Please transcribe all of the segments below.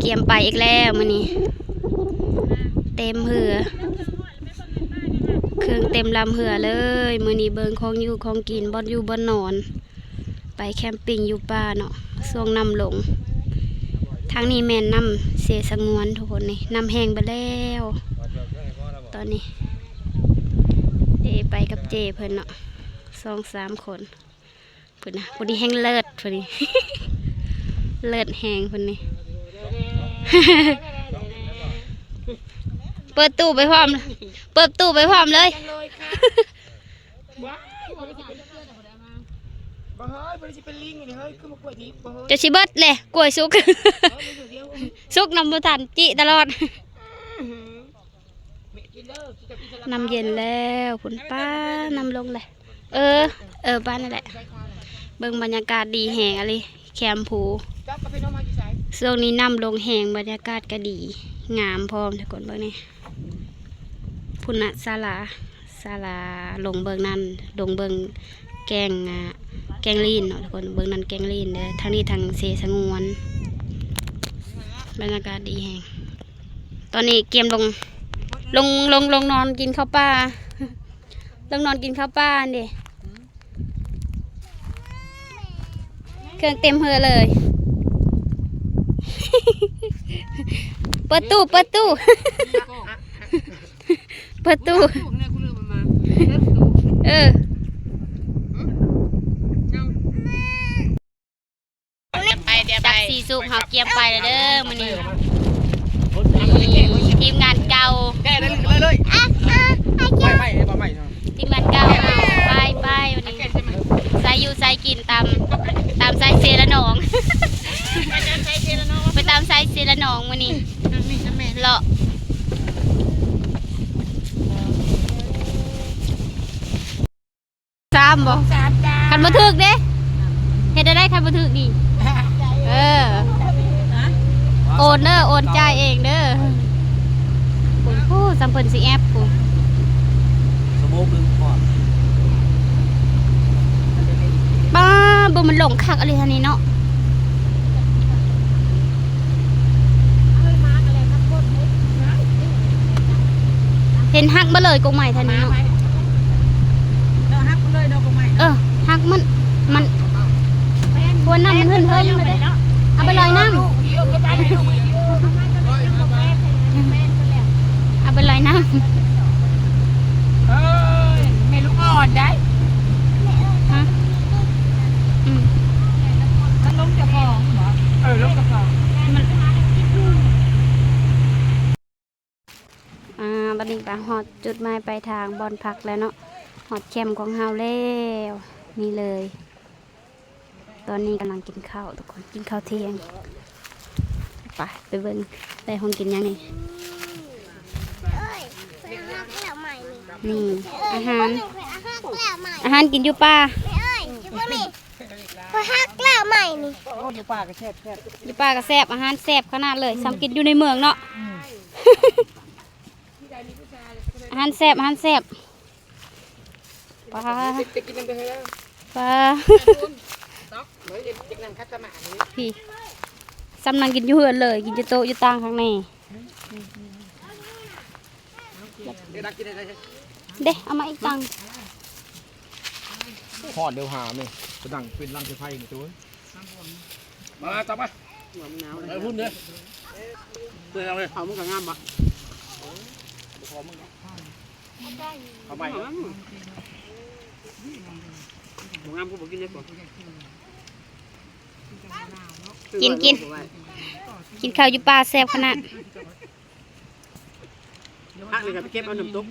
ກຽມໄປອີກແລ້ວມື້ນີ້ ເຕັມເຮືອ ເຄື່ອງເຕັມລຳເຮືອເລີຍ. ມື້ນີ້ເບິ່ງຂອງຢູ່ຂອງກິນ ບ່ອນຢູ່ບ່ອນນອນ ໄປແຄມປິງຢູ່ປ່າເນາະ ຊ່ວງນ້ຳລົງ. ທາງນີ້ແມ່ນນ້ຳເຊສະຫງວນທຸກຄົນ ນີ້ນ້ຳແຫ້ງໄປແລ້ວຕອນນີ້. ເດ ໄປກັບເຈເພິ່ນເນາະ ສອງສາມຄົນ. ພຸ້ນນະ ຜູ້ນີ້ແຮ່ງເລີດ ຜູ້ນີ້ເລີດແຮງ ຜູ້ນີ້. ເປີດຕູ້ໄປພ້ອມ ເປີດຕູ້ໄປພ້ອມເລີຍ. ເຈົ້າຊິເບິດແຫຼະ ກ້ວຍສຸກ ສຸກນຳບໍ່ທັນ ຈິຕະຫຼອດ. ນ້ຳເຢັນແລ້ວພຸ້ນ ປ້າ ນ້ຳລົງແລ້ວ. ເອີ ເອີ ບ້ານນັ້ນແຫຼະ. ເບິ່ງບັນຍາກາດດີແຮງອີ່ຫຼີ ແຄມພູ. ຊ່ວງນີ້ນ້ຳລົງແຮງ ບັນຍາກາດກະດີ ງາມພ້ອມທຸກຄົນ. ເບິ່ງນີ້ ພຸ້ນນະ ສາລາ ສາລາ ລົງເບິ່ງນັ້ນ ລົງເບິ່ງແກ້ງ ອ່າ ແກ້ງລີນເນາະທຸກຄົນ. ເບິ່ງນັ້ນແກ້ງລີນເດີ ທາງນີ້ທາງເຊສະຫງວນ. ບັນຍາກາດດີແຮງ. ຕອນນີ້ກຽມລົງ ລົງ ລົງ ລົງນອນກິນເຂົ້າປ່າ ລົງນອນກິນເຂົ້າປ່າຫັ້ນເດ. ເຄື່ອງເຕັມເຮືອເລີຍ. ເປີດຕູ້ ເປີດຕູ້ ເປີດຕູ້. ເອີ. ຈັກສີ່ສຸກ ເຮົາກຽມໄປແລ້ວເດີມື້ນີ້. ນີ້ທີມງານເກົ່າ ແກະໄດ້ເລີຍ ໄປໄປໄປ ທີມງານເກົ່າເຮົາ ໄປໄປມື້ນີ້ ໃສ່ຢູ່ໃສ່ກິນຕາມ ຕາມຊາຍເຊລະໜອງ ໄປຕາມຊາຍເຊລະໜອງມື້ນີ້ ເລາະ. ສາມບໍ່? ສາມຈ້າ. ຄັນບໍ່ຖືກເດ້? ເຮັດແນວໃດຄັນບໍ່ຖືກນີ້? ເອີ ໂອນເດີ ໂອນຈ່າຍເອງເດີ. ໂອ້ໂຫ ສ່ຳເພິ່ນຊິແອັບພຸ້ນ. ຊົ່ວໂມງໜຶ່ງພໍ. ປ້າ ບໍ່ ມັນລົງຄັກອີ່ຫຼີຫັ້ນນີ້ເນາະ. ເຫັນຫັກມາເລີຍກົກໄມ້ທ່ານນີ້ເນາະ. ເອີ ຫັກມັນ ມັນ ຫົວນ້ຳມັນເຫິນໆ ເອົາໄປລອຍນ້ຳ ເອົາໄປລອຍນ້ຳ. ເອີຍ ແມ່ລູກອ່ອນໄດ໋. ຮະ? ອືມ ມັນລົງຈາກຂອງບໍ? ເອີ ລົງຈາກຂອງ. ອ່າ ບັດນີ້ກະຮອດຈຸດໝາຍປາຍທາງ ບ່ອນພັກແລ້ວເນາະ ຮອດແຄມຂອງເຮົາແລ້ວ ນີ້ເລີຍ. ຕອນນີ້ກຳລັງກິນເຂົ້າທຸກຄົນ ກິນເຂົ້າທ່ຽງ. ໄປ ໄປເບິ່ງໄດ້ຂອງກິນຫຍັງນີ້. ນີ້ອາຫານ ອາຫານກິນຢູ່ປ່າ. ຂ້ອຍຮັກແລ້ວໃໝ່ນີ້. ໂອ້ ຢູ່ປ່າກໍແຊບໆ ຢູ່ປ່າກໍແຊບ ອາຫານແຊບຂະໜາດເລີຍ ສ່ຳກິນຢູ່ໃນເມືອງເນາະ. ອືມ ອາຫານແຊບ ອາຫານແຊບ. ປາ ໄດ້ ໄດ້ກິນນຳເດີ. ປາ ພີ່ ສ່ຳນັ່ງກິນຢູ່ເຮືອນເລີຍ ກິນຢູ່ໂຕະຢູ່ຕັ່ງຂ້າງໃນ. ເດ້ ເອົາມາອີກຕັ່ງ. ຮອດແລ້ວຫາແມ່ ໄປນັ່ງເປັນລັງໃສ່ໄຟນີ້ໂຕ. ມາ ຈັບໄປ ໄປພຸ້ນເດີ ເປັນຫຍັງເລີຍ. ເຂົາມັນກໍງາມບໍ່? ເຂົາໃໝ່ ບໍ່ງາມກໍບໍ່ກິນເລີຍ. ກິນ ກິນ ກິນເຂົ້າຢູ່ປ່າແຊບຂະໜາດ. ຜັກນີ້ກໍໄປເກັບເອົານ້ຳຕົກ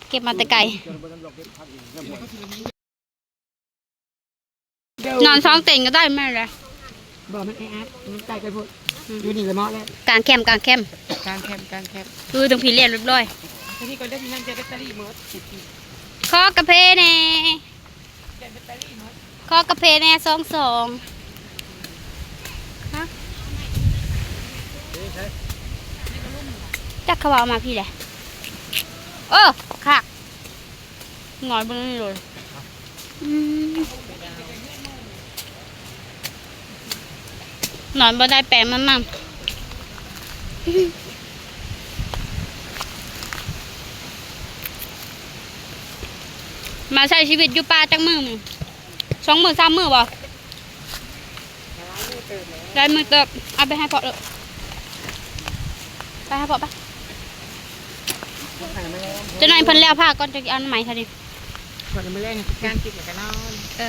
ເກັບມາແຕ່ໄກ. ນອນສອງເຕັນກໍໄດ້ແມ່ນແຫຼະ. ບໍ່ ມັນແອອັດ ມັນໃກ້ກັນໂພດ. ອືມ ຢູ່ນີ້ລະເໝາະແລ້ວ ກາງແຄມ ກາງແຄມ ກາງແຄມ ກາງແຄມ. ຄືຕ້ອງພີ້ລຽບຮ້ອຍ. ທີນີ້ກໍໄດ້ທີ່ນັ້ນຈະແບັດເຕີຣີໝົດ. ຂໍກາເຟແດ່. ຂໍກາເຟແດ່ ສອງສອງ. ຮະ? ຈັກເຂົາວ່າເອົາມາພີ້ແຫຼະ. ເອີ ຄັກ. ໜອນບໍ່ໄດ້ເລີຍ. ອືມ ໜອນບໍ່ໄດ້ແປງມັນນຳ. ມາໃຊ້ຊີວິດຢູ່ປ່າຈັກມື້? ສອງມື້ ສາມມື້ບໍ່? ຫຼາຍມື້ເຕີບ. ເອົາໄປໃຫ້ພໍ່ເດີ ໄປຫາພໍ່ໄປ. ຈັກໜ້ອຍເພິ່ນແລ້ວຜ້າກ່ອນ ຈັ່ງຊິເອົາໃໝ່ເທົ່ານີ້. ເພິ່ນມາແລງກິນການກິນແລ້ວກໍນອນ. ເອີ.